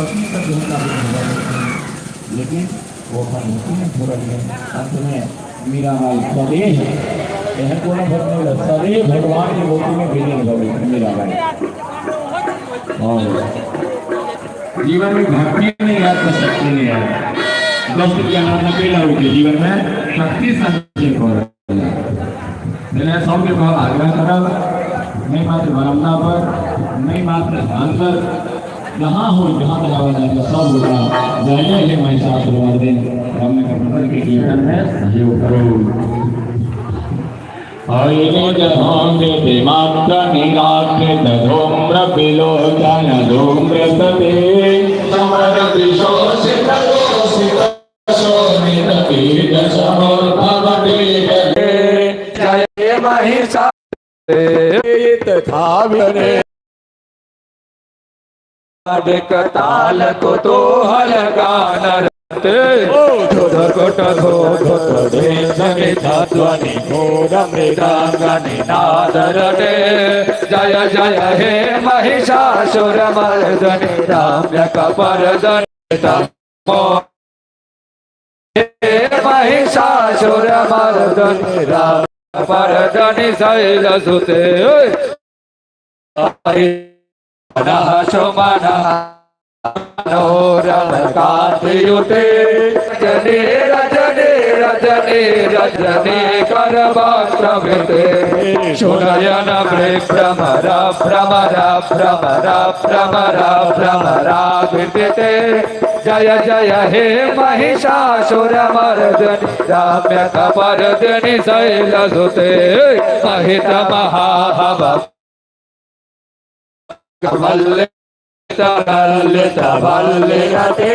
पत्नी का जो, लेकिन वो अपन भक्ति में छोड़ल। अंत में मीराबाई सदैव एहन कोनो भक्त नहीं भेल, सदैव भगवान के भक्ति में विलीन भऽ गेल मीराबाई। और जीवन में भक्ति नहीं है तो शक्ति नहीं है। 10 रुपया हाथ अकेला हो के जीवन में शक्ति संचय कर मैंने सबके कह आग्रह करब, नहीं मात्र बरमदा पर, नहीं मात्र धान पर, जहाँ हो जहाँ तक आवाज आएगा, सब होगा। जय जय हे महिषासुरमर्दिनी रम्य के कीर्तन में सहयोग करो। मात्र निराकृत धूम्र विलोचन धूम्र सते समर विशोषित शोषित शोणित बीज समुद्भवते। जय महिषा थावने ताल कुतूहल गान रते धुधकुट ध्वनि घोर मृदंग निनाद रटे। जय जय हे महिषासुर मर्दनि रम्य कपर्दनि हे महिषासुर मर्दनि रम्य कपर्दनि शैल सुते सुमन मनोरम कांतियुते रजनी रजनी रजनी रजनी करवक्त्रवृते सुनयन भ्रमर भ्रमर भ्रमर भ्रमर भ्रमराभिते। जय जय हे महिषासुर मर्दनि रम्य कपर्दिनि शैलसुते महित महाहव ललित वल्लिरते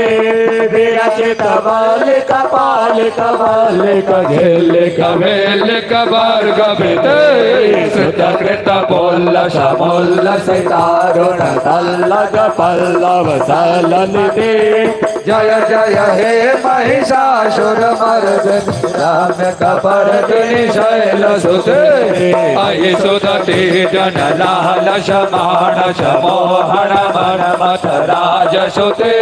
विरचित वल्लिक पालिक वल्लिक झिल्लिक वेल्लिक वर्ग वृते सुत कृत पोल्ल शमोल्ल सितारुण तल्लज पल्लव सललिते। जय जय हे महिषासुर मर्दिनि रम्य कपर्दिनि शैलसुते अहि सुदति जन लाल शमाण शमोहन मन मथ राज सुते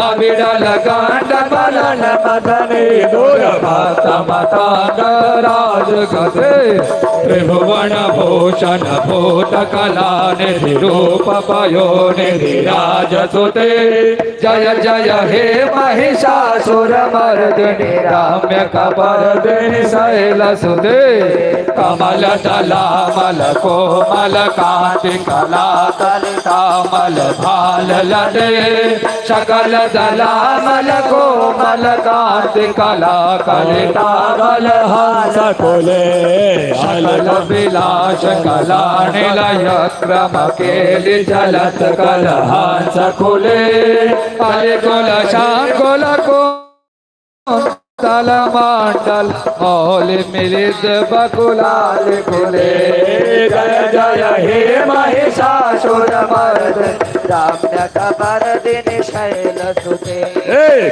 अविरल गंड मलन मदने दूर भक्त मतांग राज गते त्रिभुवन भूषण भूत कला निधि रूप पयो निधि राज सुते। जय जय हे महिषासुर मर्दिनि रम्य कपर्दिनि शैलसुते कमल दलामल कोमल कांति कला कलितामल भाल लटे सकल दलामल कोमल कांति कला कलितामल हंस कुले सकल विलास कला निलय क्रम केलि चलत कल हंस कुले अरे कुल शाकुल को तल मंडल मौल मिलित बकुलाल कुले। जय जय हे महिषासुर मर्दन रम्य कपर्दिनि शैलसुते।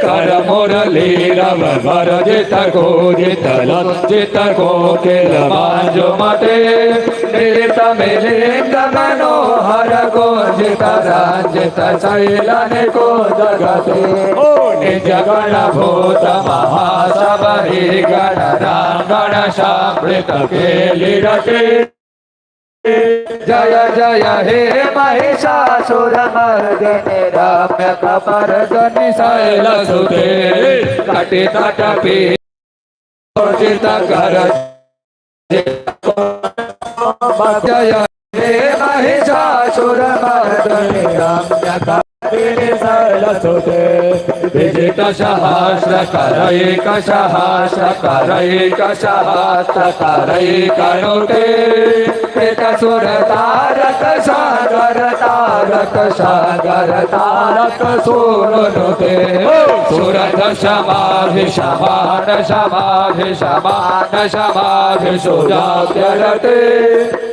कर मुरली रव भरजित गोजित लज्जित कोकिल मांजो मते निरित मिलिंद मनोहर गोजित रंजित शैलन को जगते। ओ निज गण भूत महासबरी गण रांगण सामृत केली रते। जय जय हे महिषासुर मर्दिनि रम्य कपर्दिनि शैलसुते कटि तट पीत कर जय हे महिषासुर मर्दिनि रम्य कपर्दिनि शैलसुते विजित सहस्र करैक सहस्र करैक सहस्र करैक नुते पित सुर तारक सागर तारक सागर तारक सुरनुते सुरत समाधि समान समाधि समान समाधि सुजाग्रते।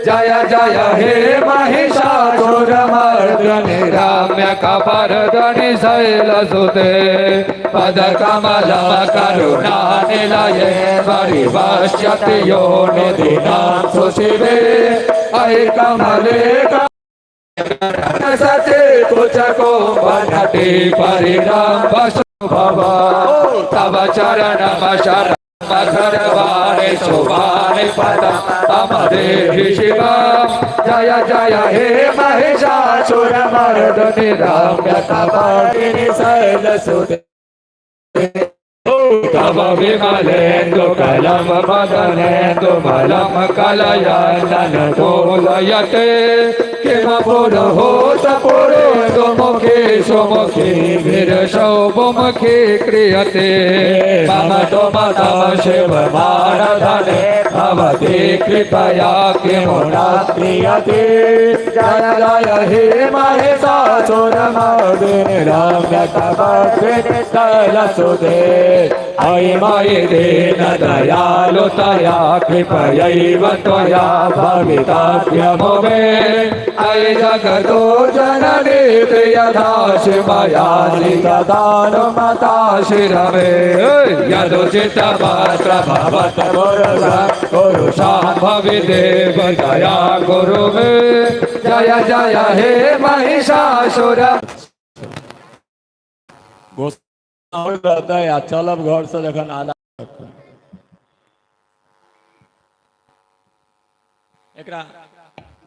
जय जय हे महिषासुर मर्दिनि रम्य कपर्दिनि शैलसुते पद कमल करुणा निलये परिवश्यति योनिदिनां सुशिवे। अयि कमले सते कुच को बनटी परिणाम भव तव चरण शरण मधुरवाणि सुवाणि पदम मम देहि शिव। जय जय हे महिषासुर मर्दिनि रम्य कपर्दिनि शैलसुते तव विमलेन्दु कलम मदनेन्दु मलम कलयनन दोलयते किम पुरहोत पुरेन्दु मुखे सुमुखी वीरशौमुखी क्रियते। मम तुमतम शिव मानधने भवती कृपया किमु न क्रियते। जय जय हे महिषासुर मर्दिनि रम्य कपर्दिनि शैलसुते अयि मयि दीन दयालुतया कृपयैव त्वया भवितव्यमुमे। अयि जगतो जननी प्रियदासि मया तदानुमता शिरमे यदुचित वस्त्र भवत पुरुषां देव दया गुरु मे। जय जय हे महिषासुर। घोषणा होइत रहतै आ चलब घरसँ जखन आधा एकरा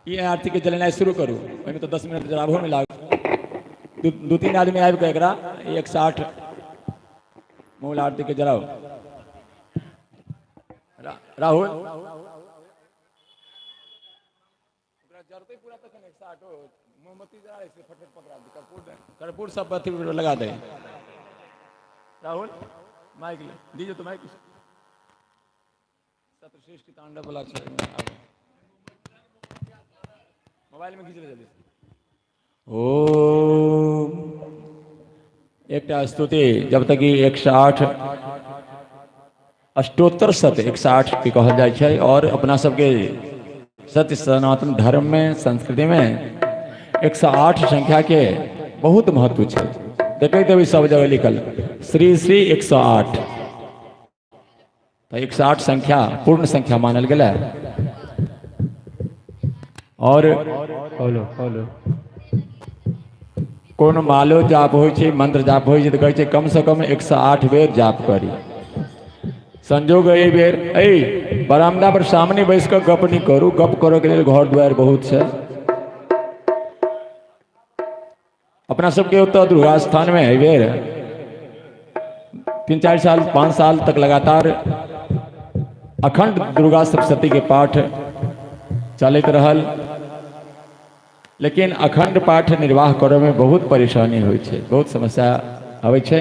ई आरती के जलेनाइ शुरू करू। ओहिमे तऽ 10 मिनट जराबहोमे लागत। दू तीन आदमी आबि कऽ एकरा 108 मूल आरती के जराउ। राहुल ओकरा जरतै पूरा तखन 108 मोमबत्ती जरा से फटफट पकड़ा दे। कर्पूर दे, कर्पूर सब अथी लगा दे। राहुल माइक ले दीजिए तो माइक सतश्रेष्ठ तांडव वाला छै। मोबाइल में खींच ले जल्दी। ओम एकटा स्तुति जब तक ई 108 अष्टोत्तर शत 108 के कहल जाइ छै और अपना सबके सत्य सनातन धर्म में संस्कृति में 108 संख्या के बहुत महत्व छै। देखैत हेबै सब जगह लिखल श्री श्री 108, तऽ 108 संख्या पूर्ण संख्या मानल गेलै। और हेलो हेलो कोनो मालो जाप होइ छै, मंत्र जाप होइ छै तऽ कहै छै कम से कम 108 बेर जाप करी। संजोग एहि बेर एहि बरामदा पर सामने बैस कऽ गप नहि करू। गप करऽके लेल घर दुआरि बहुत छै। अपना सबके ओतऽ दुर्गा स्थान में एहि बेर 3 4 साल 5 साल तक लगातार अखंड दुर्गा सप्तशती के पाठ चलैत रहल, लेकिन अखंड पाठ निर्वाह करऽ में बहुत परेशानी होइ छै, बहुत समस्या आबै छै।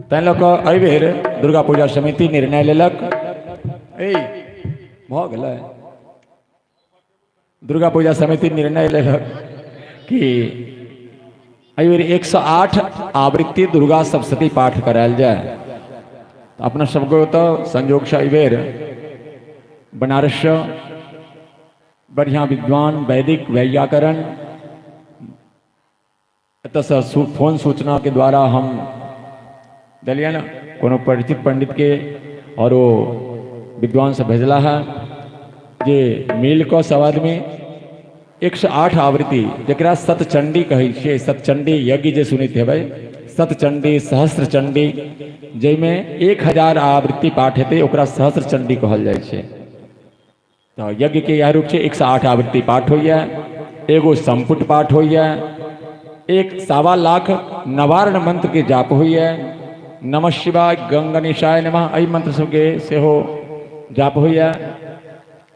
ताहि लऽ कऽ एहि बेर दुर्गा पूजा समिति निर्णय लेलक। ए भऽ गेलै। दुर्गा पूजा समिति निर्णय लेलक कि एहि बेर 108 आवृत्ति दुर्गा सप्तशती पाठ करायल जाय। तऽ अपना सबके ओतऽ संयोगसँ एहि बेर बनारससँ बढ़िआँ विद्वान वैदिक वैयाकरण एतऽसँ फोन सूचनाके द्वारा हम देलियनि कोनो परिचित पण्डितके आओर ओ विद्वान सब भेजला है जे मिल कऽ सब आदमी 108 आवृत्ति जकरा सतचंडी कहै छियै, सतचंडी यज्ञ जे सुनैत हेबै, सतचंडी सहस्त्र चंडी, जाहिमे 1000 आवृत्ति पाठ हेतै ओकरा सहस्त्र चंडी कहल जाइ छै। तऽ यज्ञके इएह रूप छै, 108 आवृत्ति पाठ होइए, एगो संपुट पाठ होइए, 1.25 लाख नवार्ण मंत्रके जाप होइए, नमः शिवाय गंगणेशाय नमः एहि मंत्र सबके सेहो जाप होइए।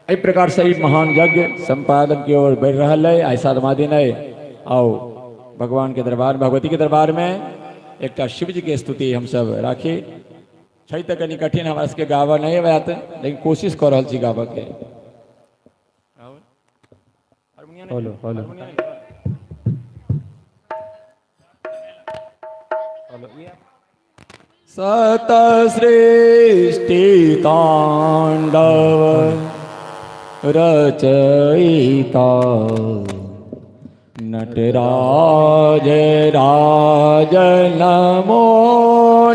एहि प्रकारसँ ई महान यज्ञ सम्पादन की ओर बढ़ि रहल अइ। आइ सातमा दिन अइ। आउ भगवानके दरबार, भगवतीके दरबारमे एकटा शिवजीके स्तुति हमसब राखी। छै तऽ कनि कठिन, हमरा सबके गाबऽ नहि आयत, लेकिन कोशिश कऽ रहल छी गाबऽके। Hello hello सत सृष्टि तांडव रचयिता नटराज राज नमो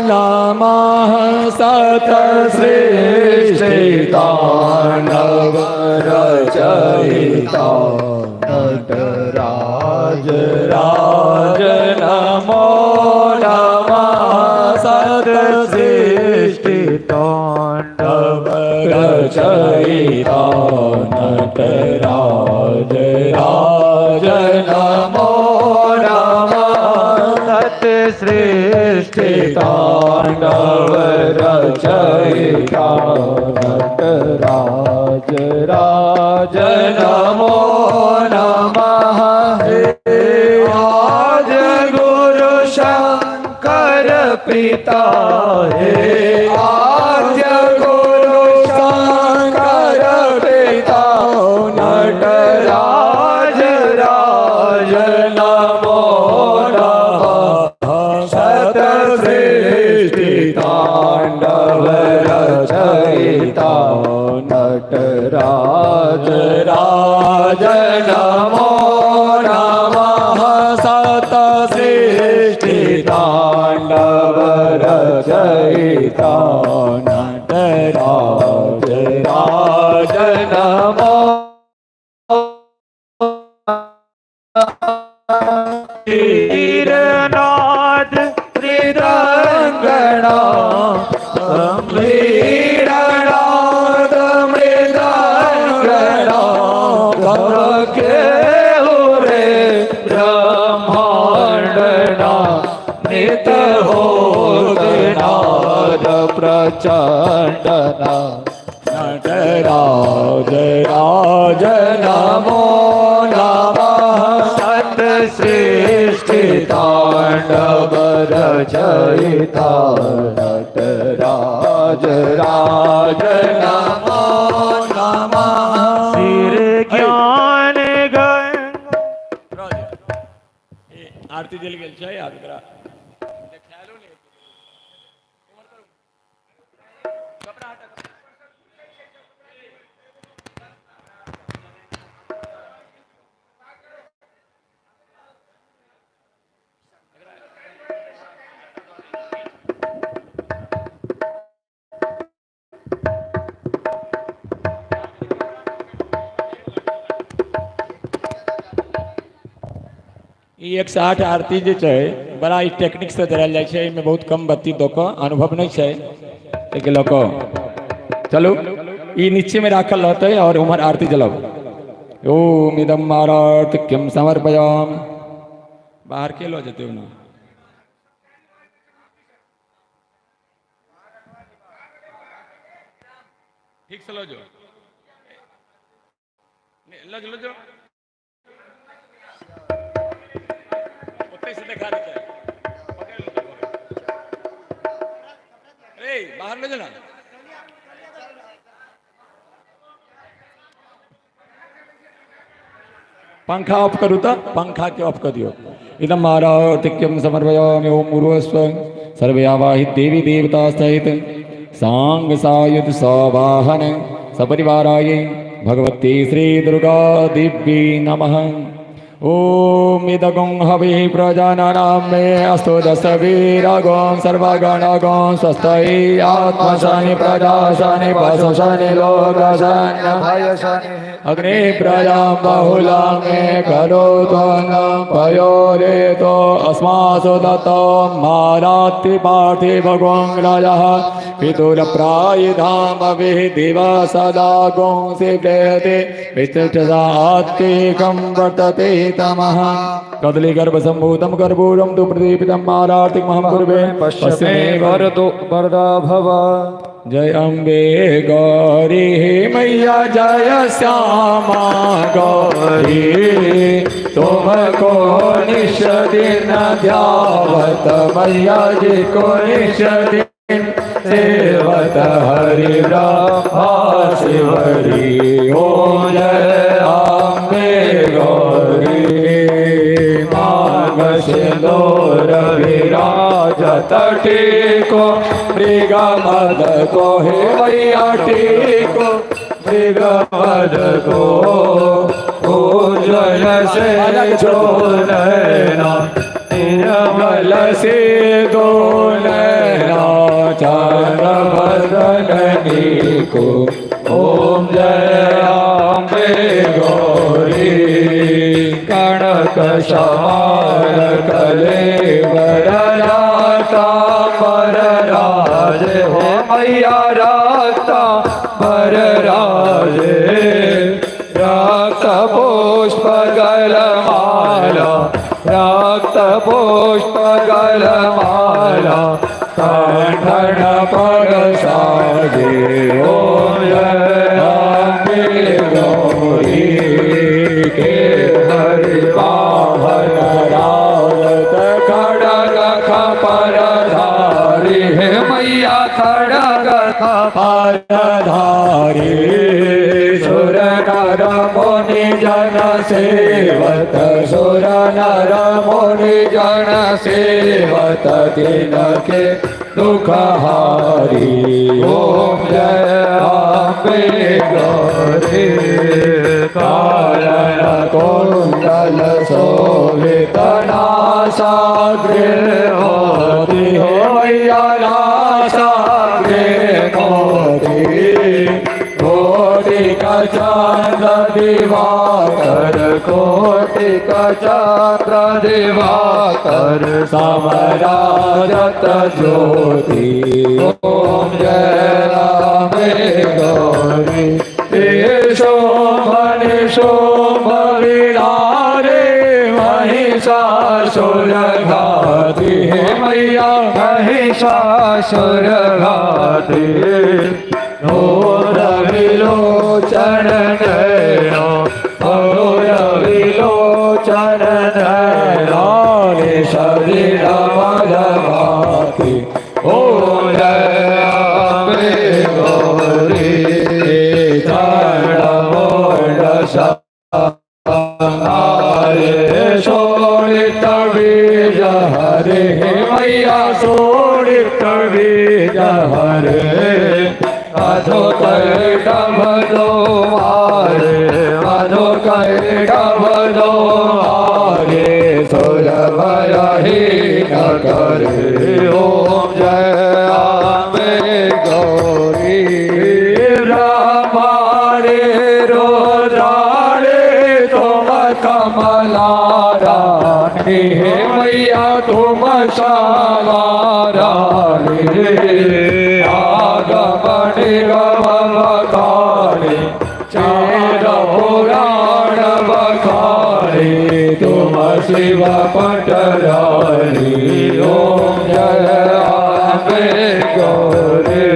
नमः। सत सृष्टि तांडव रचयिता नटराज राज नमो नमः। सत सृष्टि तांडव रचयिता नटराज राज नमो नमः। सत सृष्टि तांडव रचयिता नटराज राज नमो नमः। आज गुरु शंकर पिता हे, आज गुरु शंकर पिता नटराज राज नमो नमः। सत सृष्टि तांडव रचयिता नटराज राज नमो नमः। सत सृष्टि तांडव रचयिता नटराज राज नमो। वीरनाद मृदंगणा वीरनाद मृदंगणा के रे ब्रह्मांडना नित हो नाद प्रचंडना नटराज राज नमो नमः। सत सृष्टि तांडव रचयिता नटराज राज नमो नमः। सिर ज्ञान गंगा आरती देल गेल छै, आब एकरा ई 108 आरती जे छै बड़ा ई टेक्निक से जरायल जाइ छै। एहिमे बहुत कम बत्ती दऽ कऽ, अनुभव नहि छै ताहिके लऽ कऽ। चलू ई नीचे में राखल रहतै और उम्हर आरती जलाउ। ओम इदम आरत्यम समर्पयामि। बाहर के लऽ जेतै ओना? ठीक से लऽ जाओ, लऽ जाओ, लऽ जाओ, ओतै से देखा देतै। पकड़ि लेतै। रे बाहर लऽ जो ना। पंखा ऑफ करू तऽ पंखा के ऑफ कऽ दियौ। इदं आरार्तिक्यं समर्पयामि। ओम उर्वस्व सर्वयावाहि देवी देवता सहित सांग सायुध सवाहन सपरिवाराय भगवती श्री दुर्गा देवी नमः। ॐ इदगुं हविः प्रजानानां मे अस्तु दशवीरगुं सर्वगणगुं स्वस्तये आत्मशनि प्रजाशनि पशुशनि लोकशनि अग्नि प्रजां बहुलां मे करोतु न पयोरेतो अस्मासु दत्तो मारात्रि पार्थिवगुं राजः पितुरप्रायिधामभिः दिवा सदा गुंसि प्रेयते विष्णुसात्विकं वर्तते तमः। कदली गर्भसम्भूतं कर्पूरं तु प्रदीपितं मारार्तिकमहं कुर्वे पश्य मे वरदो वरदा भव। जय अम्बे गौरी मैया, जय श्यामा गौरी, तुमको निश दिन ध्यावत मैया जी को निश दिन सेवत हरि ब्रह्मा शिवरी। ओम जय अम्बे गौरी। मांग सिंदूर विराजत टीको मृग मद को हे मैया, टीको मृग मद को, उज्ज्वल से जो नैना, निर्मल से दो नैना, चंद्र बदन को। ओम जय अम्बे गौरी। कनक समान कलेवर रक्तांबर राज हो मैया, रक्तांबर राजे, रक्त पुष्प गलमाला, रक्त पुष्प गलमाला, कंठन पर साजे। ओम जय अम्बे गौरी। के हरि वाहन रावत खड़ग खपर धारी हे मैया, खड़ग पर धारी, सुर नर मुनि जन सेवत, सुर नर मुनि जन सेवत तिनके दुख हारी। ओम जय अम्बे गौरी। कानन कुंडल शोभित नासाग्रे होती हो मैया, नासाग्रे मोती, कोटि का चंद्र दिवाकर, कोटि चंद्र दिवाकर, समराजत ज्योति। ओम जय अम्बे गौरी। शोभन शोभ विलारे महिषासुर घाती हे मैया, महिषासुर घाती, नूर विलोचन नैना, नूर विलोचन नैना, शरीर मदभाती। ओम जय अम्बे गौरी। चरण संहारे शोणित बीज हरे मैया, शोणित बीज हरे, मधु कैटभ दो मारे, मधु कैटभ दो मारे, सुर भय न करे। ओम जय अम्बे गौरी। ब्रह्मारे रुद्रारे तुम कमला रानी हे मैया, तुम श्यामा रानी, आगम निगम बखाने, चार पुराण बखाने, तुम शिव पटरानी। ओम जय अम्बे गौरी।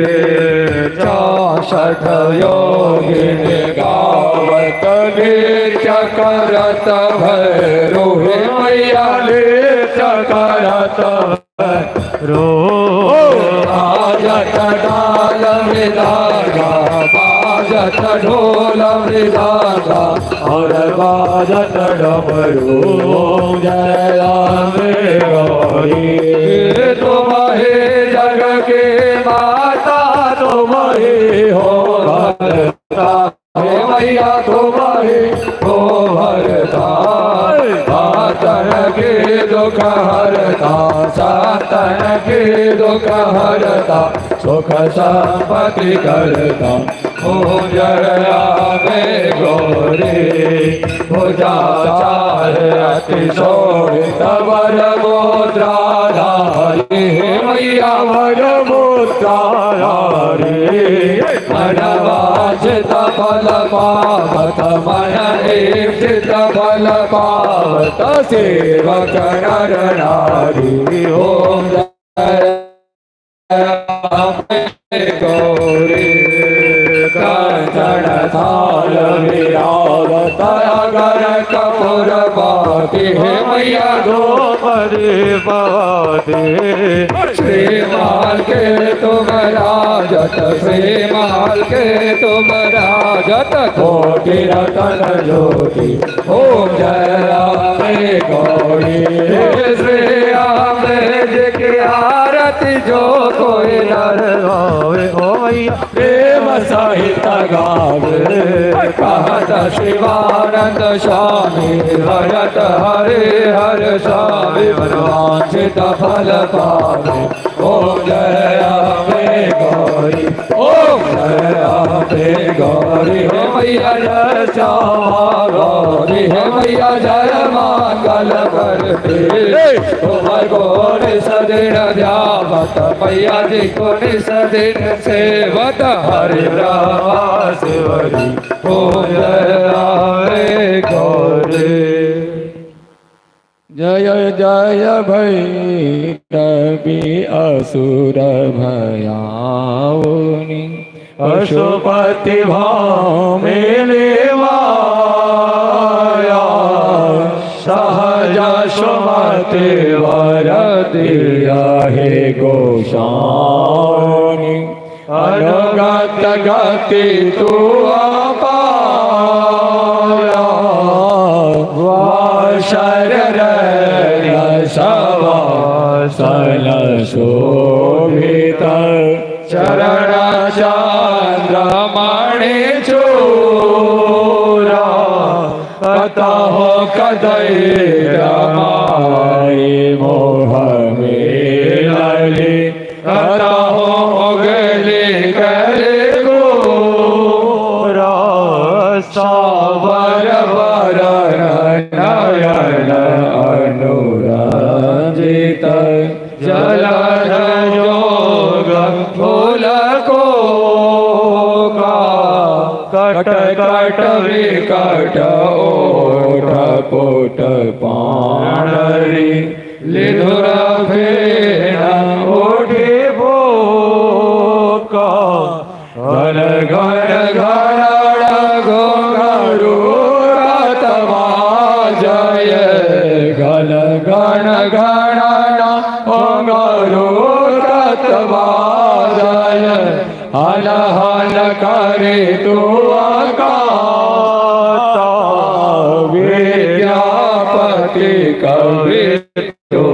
चौसठ योगिनी गावत नृत्य करत भैरो हे मैया, नृत्य करत रो बाजत डाल मृदंगा, बाजत बाजत ढोल मृदंगा और बाजत डमरू। ओम जय अम्बे गौरी। तुम ही जग के माता, तुम ही हो भरता, हे मैया तुम ही हो भरता। मातन के दुख हरता, सातन के दुख हरता, सुख संपत्ति करता। ओम जय अम्बे गौरी। भुजा चार अति शोभित वर मुद्राधारी, मैया वर मुद्राधारी। मनवांछित फल पावत, मन ईप्सित फल पावत, सेवक नर नारी। ओम जय अम्बे गौरी। कंचन थाल विरावत अगर कपूर पाती, हे मैया द्रौपदी भवती। श्रीमाल के तुम राजत, श्रीमाल के तुम राजत, कोटि रतन ज्योति। ओम जय अम्बे गौरी। श्री अम्बे जी की आरती जो कोई नर गावे ओ मैया प्रेम सहित गावे। कहत शिवानंद स्वामी हरत हरे हर स्वामी, मनवांछित फल पावे। ओम जय अम्बे गौरी। ओम जय अम्बे गौरी। हे मैया जय श्यामा गौरी, हे मैया जय मंगल करते। तुम गौर सदिन ध्यावत, मैया जी को निसदिन सेवत। हरि ब्रह्मा शिवरी। ओम जय अम्बे गौरी। जय जय भैरवी असुर भयाउनि, पशुपति भामिनी माया, सहज सुमति वर दिया हे गोसानी। अनुगत गति तू पाया, वाशर सवासन शोभित, चरण चंद्रमणि चूरा, कता हो कदई रमाई मोह मेलली, कता हो गली करे गोरा। सावर वरण नयन अनुरंजित, जलध जोग फूल को का, कट कट विकट ओठ पोट पाणरी, लिधुर फेण ओठे भोका, घन घन घन घोघरू जय, घन घन घन घोघरू जय। हन हन करे तू अगाता, विद्यापति कवि तो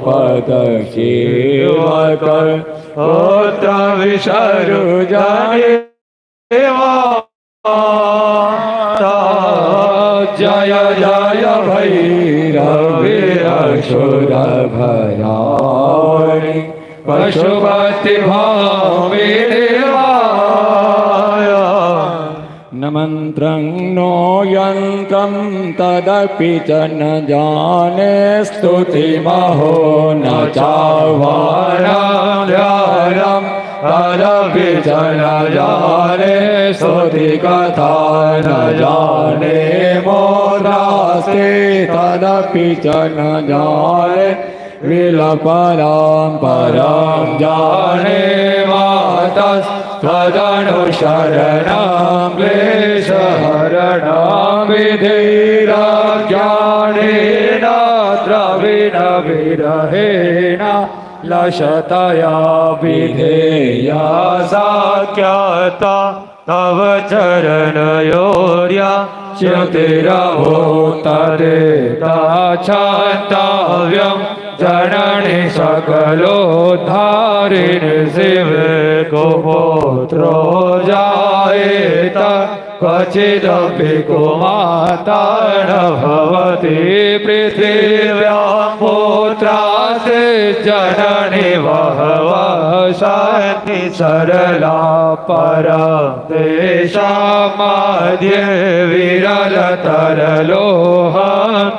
पद सेवक, पुत्र विसरु जाने माता। जय जय भैरवी असुर भयाउनि, पशुपति भामिनी माया। न मन्त्रं नो यन्त्रं तदपि च न जाने, स्तुतिमहो न चावानं ध्यानं तदपि च न जाने, स्तुति कथा न जाने, मोदास्ते तदपि च न जाने, विलपरां परां जाने मातस्त्वदनुशरणं क्लेशहरणं विधिरज्ञानेन द्रविणविरहेण लशतया विधेया साख्याता। तव चरणयोर्या च्युतिरभूतदेताक्षान्ताव्यं जननि सकलोद्धारिणि शिवे कुपुत्रो जायेत क्वचिदपि कुमाता न भवति पृथिव्यां पुत्रास्ते जननि बहवः सन्ति सरला परं तेषां मध्ये विरलतरलोऽहं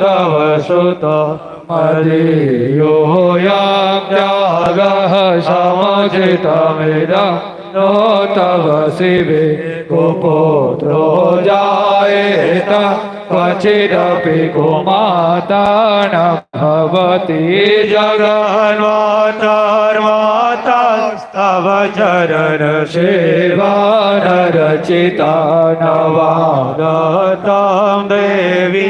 तव सुतः मदीयोऽयं त्यागः समुचितमिदं नो तव शिवे कुपुत्रो जायेत क्वचिदपि कुमाता न भवति जगन्मातार्मातास्तव चरण सेवा नरचिता नवागतां देवी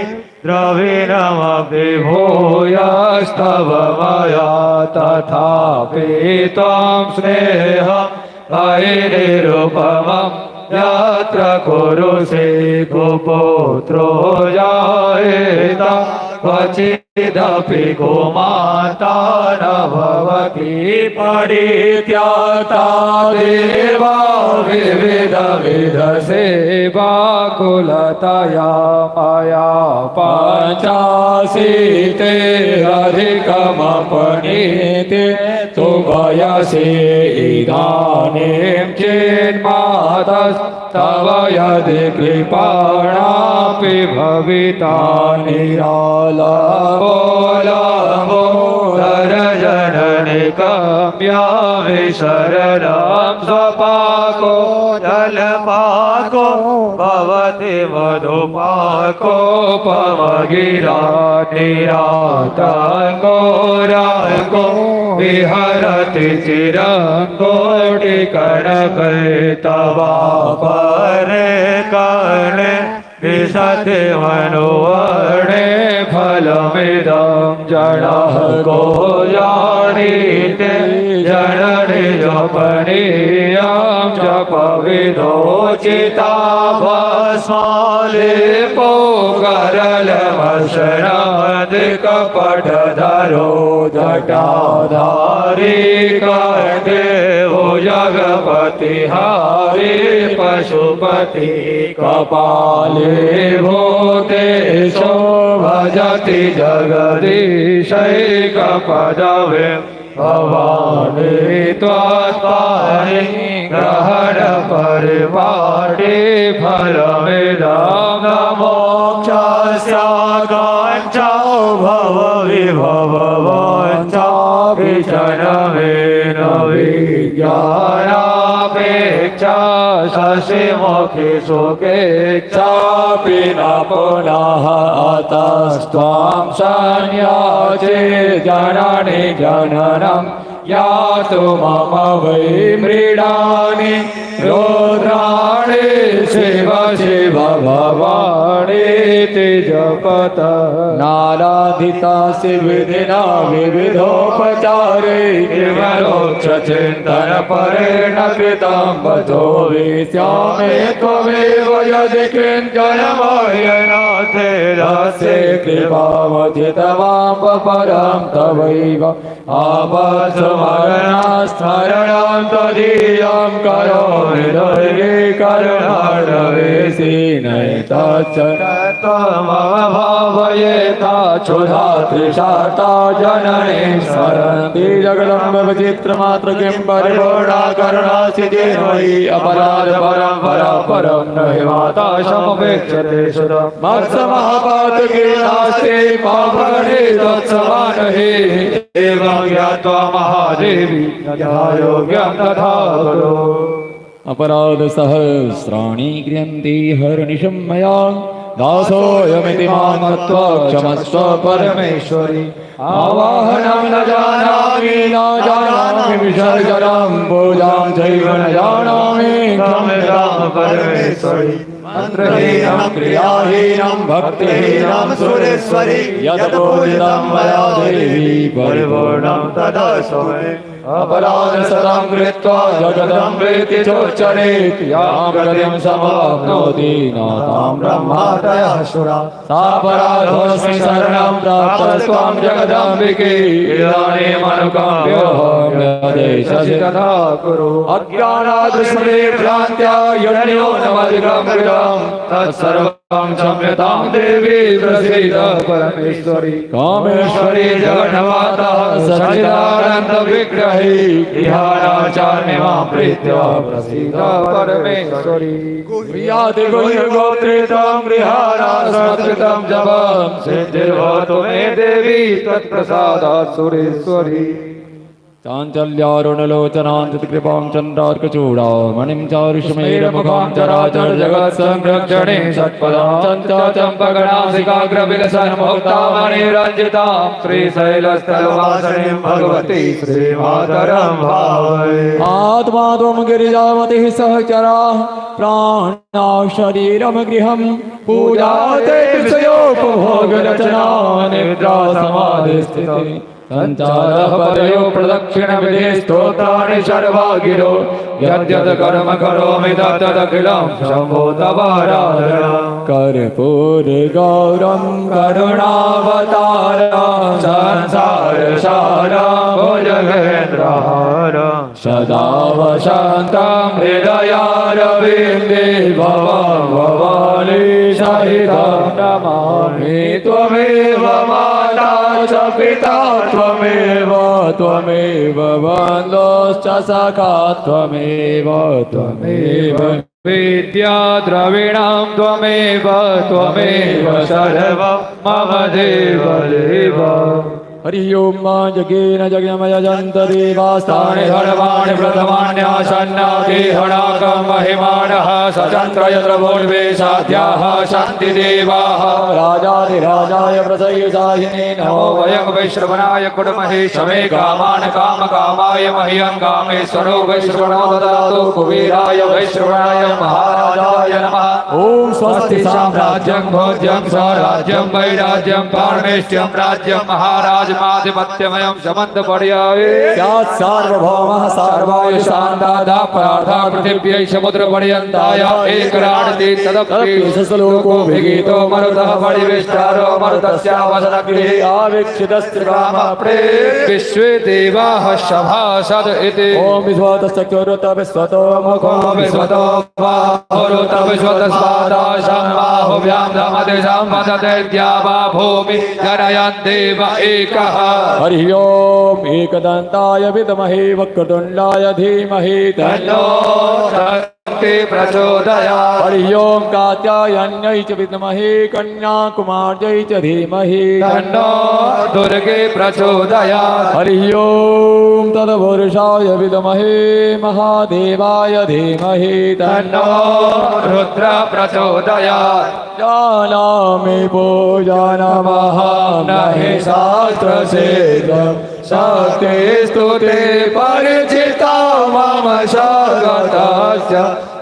द्रविणमपि भूयस्तव मया तथापि त्वां स्नेहं मयि निरुपमं यत्र कुरुषे कुपुत्रो जायेत क्वचिदपि कुमाता न भवति परित्याता देवा विविध विध सेवा कुलतया मया पञ्चाशीते अधिकमपनीते तु वयसि इदानीं चेन्मातस्तव यदि कृपाणापि भविता निरालम्बो जननि कम्यामि शरणं स्वपाको जलपाको भवति मधुपाको पमगिरा निरातङ्गो रागो विहरति चिरं कोटिकनकैतवापरे कर्णे विशति मनोवर्णे फलमिदं जनाः को जानीते जननि जपनीयं जपविदोचिता भस्मालेपो करलमशनादिकपटधरो जटाधारी कंठे भुजगपति हारे पशुपति कपाले भूतेशो भजति जगदीशैकपदवे भवानी त्वत्पाणि ग्रहण परिपाटी फलमिदं मोक्षस्याकाङ्क्षा भव विभव वाञ्छाभिशनमेन विज्ञानापेक्षा शशिमुखि सुखेच्छापि न पुनः अतस्त्वां सन्याचे जननि जननं यातु मम वै मृडानि रुद्राणि शिव शिव भवानीति जपत नाराधिता शिवदिना विविधोपचारे विमरोक्षचिन्तन परेण कृतं वचो विश्यामे त्वमेव यदि किञ्चन मयनाथे दासे कृपामचितवां परं तवैव आपत्स्मरणास्मरणं त्वदीयं करोमि दुर्गे करुणार्णवेशिनैतच्च त्वमव भावयेता क्षुधा तृषार्ता जननी स्मरन्ति जगदम्ब विचित्रमात्र किं परिपूर्णा करुणा सिद्धिर्मयि अपराध परम्परा परं न हि माता समुपेक्षते सुतम् मत्समहापातके नास्ति पापगणे तत्समानहे एवं ज्ञात्वा महादेवी यथा योग्यं तथा कुरु। अपराध सहस्राणि क्रियन्ति हर्निशं मया दासोऽयमिति मां मत्वा क्षमस्व परमेश्वरि। आवाहनं न जानामि न जानामि विसर्जनं पूजां चैव न जानामि क्षम्यतां परमेश्वरि। मन्त्रहीनं क्रियाहीनं भक्तिहीनं सुरेश्वरि यत्पूजितं मया देवी परिपूर्णं तदा स्वमे। अपराध सदं कृत्वा जगदम्बेति चोच्चरेत् यां गतिं समाप्नोति न तां ब्रह्मादयः सुरा। सापराधोऽस्मि शरणं प्राप्तस्त्वां जगदम्बिके इदानीमनुकम्प्योऽहं यदेशसि तथा कुरु। अज्ञानात् स्मृते भ्रान्त्या यज्ञो नमधिकं कृतं तत्सर्वं क्षम्यतां देवी प्रसीद परमेश्वरी। कामेश्वरी जगन्माता सच्चिदानन्द विग्रहे गृहाणाचार्यमां प्रीत्या प्रसीद परमेश्वरी। याति गुह्यगोत्रितं गृहाणास्मृतं जपं सिद्धिर्भवतु मे देवी तत्प्रसादात् सुरेश्वरी। चाञ्चल्यारुणलोचनां कृपां चन्द्रार्कचूडामणिं चारुष्मेरमुखां चराचर जगत्संरक्षणे षट्पदां चञ्चम्पगणासिकाग्रविलसन्मुक्तामणिरञ्जितां श्रीशैलस्थलवासिनीं भगवती श्रीमातरं भावये। आत्मा त्वं गिरिजामतिः सहचराः प्राणा शरीरं गृहं पूजा ते विषयोपभोगरचना निद्रा समाधिस्थितिः सञ्चारः पदयो प्रदक्षिणविधि स्तोत्राणि सर्वा गिरो यद्यद् कर्म करोमि तत्तदखिलं शम्भो तवाराधना। कर्पूर गौरं करुणावतारं संसारसारं भुजगेन्द्रहारं सदा वसन्तं हृदयारविन्दे भवं भवानी सहितं नमामि। त्वमेव माता च पिता त्वमेव त्वमेव बन्धुश्च सखा त्वमेव त्वमेव विद्या द्रविणं त्वमेव त्वमेव सर्वं मम देव देव। हरि ओम मा जगेन जगमयजन्त देवास्तानि तानि धर्माणि प्रथमान्यासन्नादेहणाकं महिमानः सचन्द्र यत्र पूर्वे साध्याः सन्ति देवाः। राजाधिराजाय प्रसयसाहिने नमो नमो वयं वैश्रवणाय कुर्महे शमे कामान् काम कामाय मह्यं कामेश्वरो वैश्रवणो ददातु कुबेराय वैश्रवणाय महाराजाय नमः। ॐ स्वस्ति स्वस्ति साम्राज्यं साम्राज्यं भोज्यं स्वराज्यं वैराज्यं पारमेष्ठ्यं राज्यं महाराजमाधिपत्यमयं समन्तपर्याये स्यात् सार्वभौमः सर्वाय सार्वाय शान्तादा परार्था पृथिव्यै समुद्रपर्यन्ताय एकराणति तदपि सलोको विगीतो मरुतः परिविष्टारो मरुतस्यावसनगृहे आवीक्षितस्त्रिकामप्रे विश्वे देवाः सभासद इति। ॐ विश्वतश्चक्षुरुत विश्वतो मुखो विश्वतो बाहुरुत विश्वतस्पादाशं बाहुभ्यां धमदिशं वदते द्यावा भूमि जनयन् देव एकः। हरि ओम एकदन्ताय विद्महे वक्रतुण्डाय धीमहि तन्नो तन्नो शक्ति प्रचोदयात्। हरि ओम कात्यायन्यै च विद्महे कन्याकुमार्यै च धीमहि तन्नो दुर्गे प्रचोदयात्। हरि ओम तत्पुरुषाय विद्महे महादेवाय धीमहि तन्नो तन्नो रुद्र प्रचोदयात्। जानामि पूजनमहं न हि शास्त्रसिद्धं शक्तिस्तु ते परिचिता मम शगतस्य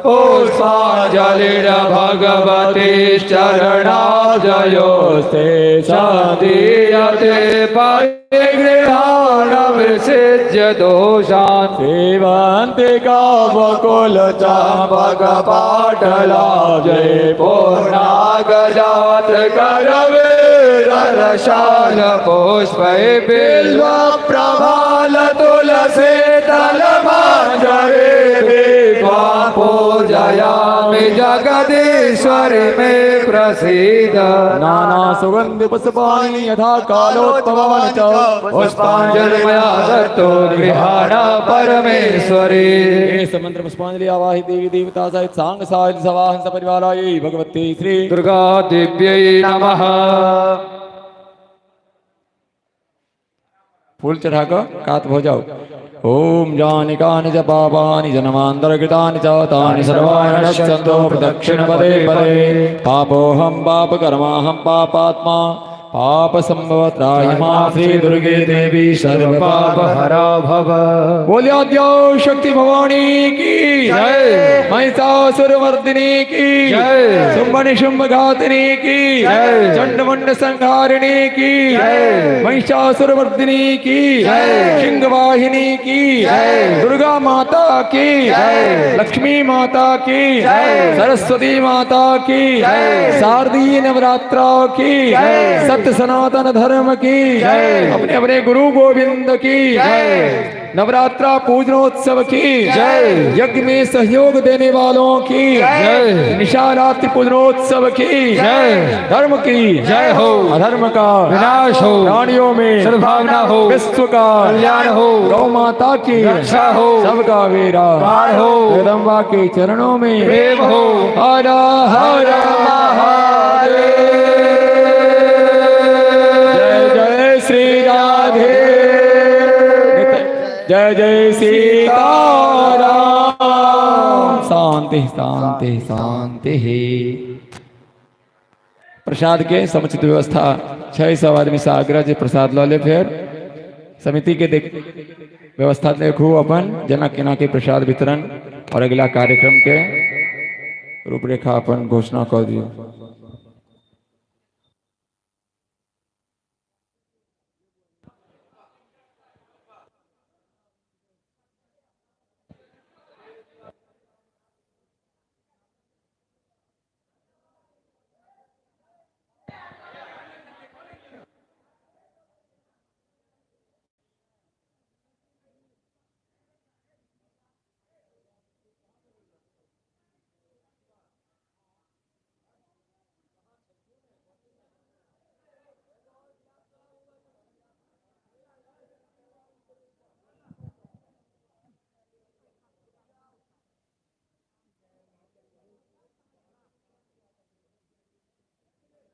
पुष्पाञ्जलिर् भगवतीश्चरणाजयोस्ते सदीयते परिगृहाण विसृज्य दोषान् सेवन्ति कावकुलचापकपाटला जय पूर्णागजात करवीररसाल पुष्पै बिल्व प्रभाल तुलसी तलमाञ्जरे त्वां पूजयामि जगदीश्वरि मे प्रसीद। नाना सुगन्धि पुष्पाणि यथा कालोत्पवानि च पुष्पाञ्जलिमया दत्तो गृहाण परमेश्वरी। मंत्र पुष्पांजलि आवाहि देवी देवता सहित सांग साहिल सवाहन सपरिवाराय भगवती श्री दुर्गा दिव्यै नमः। फूल चढ़ाकर कात हो जाओ। ओम जानि कानि च पापानि जन्मान्तरकृतानि च तानि सर्वाणि नश्यन्तो प्रदक्षिणपदे पदे। पापोऽहं पापकर्माहं पापात्मा पाप संभव त्राहि मां श्री दुर्गे देवी सर्व पाप हरा भव। बोलिया द्यो शक्ति भवानी की जय। महिषासुरमर्दिनी की जय। शुंभ निशुंभ घातिनी की जय। चंडमंड संहारिणी की जय। महिषासुरमर्दिनी की जय। सिंह वाहिनी की जय। दुर्गा माता की जय। लक्ष्मी माता की जय। सरस्वती माता की जय। शारदीय नवरात्रा की जय। सत्य सनातन धर्म की जय। अपने अपने गुरु गोविंद की जय। नवरात्रा पूजनोत्सव की जय। यज्ञ में सहयोग देने वालों की जय। निशारात्रि पूजनोत्सव की जय। धर्म की जय हो। अधर्म का विनाश हो। प्राणियों में सद्भावना हो। विश्व का कल्याण हो। गौ माता की रक्षा हो। सबका वीरा पार हो। जगदम्बा के चरणों में प्रेम हो। हर हर महादेव। जय जय श्री राधे, जय जय सीताराम। शांति शांति शांति। प्रसाद के समुचित व्यवस्था 600 आदमी से आग्रह जे प्रसाद ल ले, फिर समिति के देख व्यवस्था देखू अपन जना केना के प्रसाद वितरण और अगला कार्यक्रम के रूपरेखा अपन घोषणा कर दियो।